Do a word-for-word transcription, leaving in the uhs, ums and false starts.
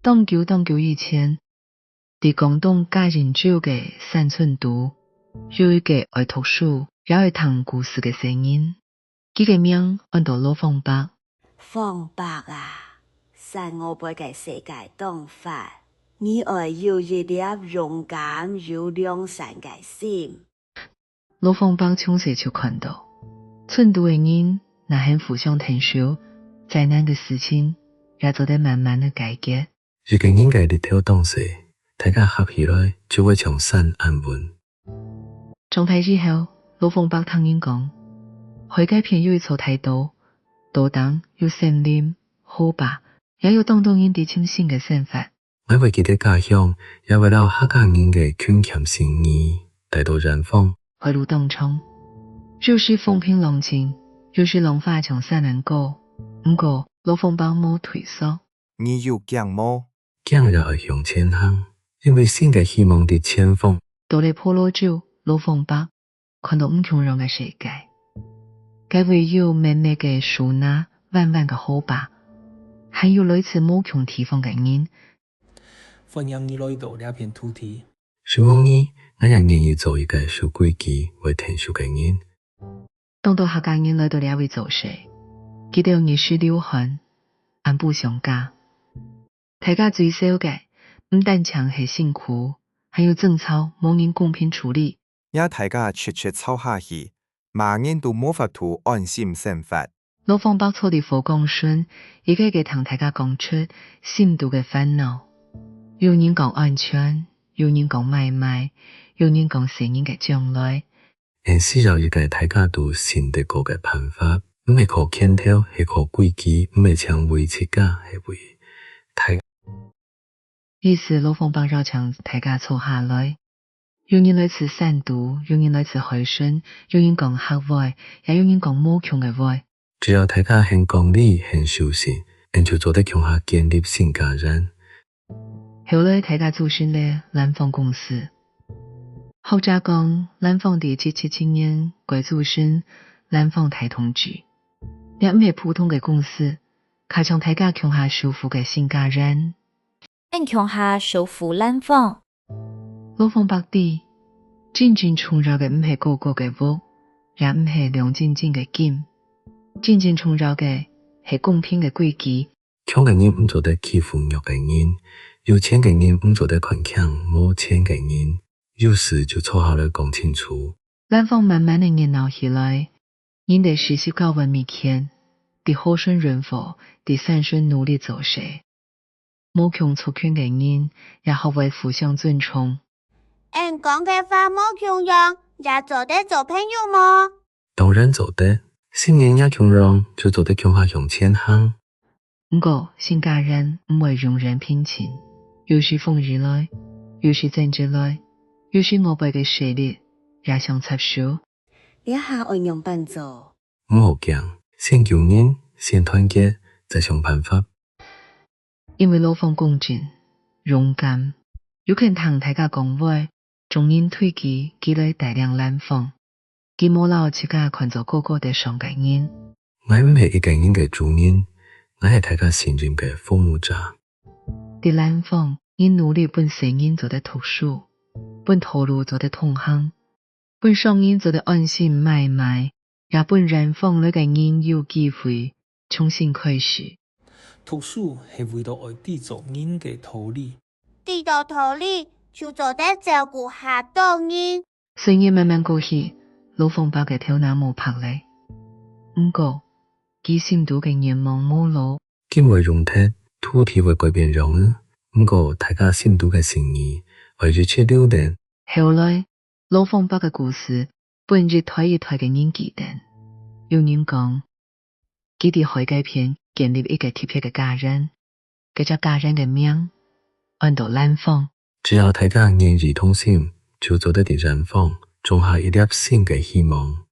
當久當久以前，在廣東嘉應州个山村肚，有一個愛讀書也愛聽故事个細人，佢个名安到老黃伯。黃伯啊，山外背个世界當闊，你愛有一粒勇敢又良善个心。 老黃伯從細就看到，村肚个人若肯互相𢯭手，再難个事情也做得慢慢个解決。一個人个力頭當細，大家合起來就會像山恁穩。長大以後，老黃伯聽人講，海該片有一座大島，島頂有森林、河壩，也有當多人在尋新个生活。 𠊎會記得家鄉，也會摎客家人个勤儉心意帶到遠方。海路當長，有時風平浪靜，有時浪花像山恁高。毋過，老黃伯無退縮。你有驚無？驚也愛向前行，因為新个希望在前方。到了婆羅洲，老黃伯 看到毋共樣个世界。該位有綿密个樹林、彎彎个河壩，還有來自無共地方个人。歡迎你來到這片土地。承蒙你，𠊎也願意做一個守規矩、會𢯭手个人。當多客家人來到這位做事，佢兜日時流汗，暗晡相加。大家最愁个，毋單淨係辛苦，還有爭吵無人公平處理。 若大家直直吵下去，麼人都無法度安心生活。老黃伯坐在火光脣，一個個聽大家講出心肚个煩惱。有人講安全，有人講買賣，有人講細人个將來。𫣆需要一個大家都信得過个辦法，毋係靠拳頭，係靠規矩，毋係淨為自家，係為大 於是老黃伯邀請大家坐下來，有人來自山肚，有人來自海脣，有人講客話，也有人講無共个話。只要大家肯講理、肯守信，𫣆就做得共下建立新家園。後來大家組成了蘭芳公司。學者講，蘭芳在一七七七年改組成蘭芳大同志。這毋係普通个公司，較像大家共下守護个新家園。 𫣆共下守護蘭芳。老黃伯知，真正重要个毋係高高个屋，也毋係亮晶晶个金，真正重要个係公平个規矩。強个人毋做得欺負弱个人，有錢个人毋做得看輕無錢个人，有事就坐下來講清楚。蘭芳慢慢个熱鬧起來， 人在四十九彎米田，在河脣運貨，在山脣努力做事。無共族群个人也學會互相尊重。𫣆講个話無共樣，也做得做朋友無？當然做得，信念也共樣，就做得共下向前行。 毋過，新家園毋會永遠平靜，有時風雨來，有時爭執來，有時外背个勢力也想插手。這下愛仰般做？毋好驚，先救人，先團結，再想辦法。因為老黃公正、勇敢，又肯聽大家講話，眾人推佢，佢來帶領蘭芳。 佢無摎自家看做高高在上个人。𠊎毋係一個人个主人，𠊎係大家信任个服務者。在蘭芳，人努力分細人做得讀書，分道路做得通行，分商人做得安心買賣，也分遠方來个人有機會重新開始。讀書係為著愛知做人个道理。 知到道理，就做得照顧下多人。歲月慢慢過去，老黃伯个頭那毛白了。毋過，佢心肚个願望無老。金會用忒，土地會改變樣仔，毋過大家心肚个心意，愛一直留等。後來，老黃伯个故事，分一代一代个人記得。有人講， 佢在海該片建立一個特別个家園，該隻家園个名安到蘭芳。只要大家願意同心，就做得在蘭芳種下一粒新个希望。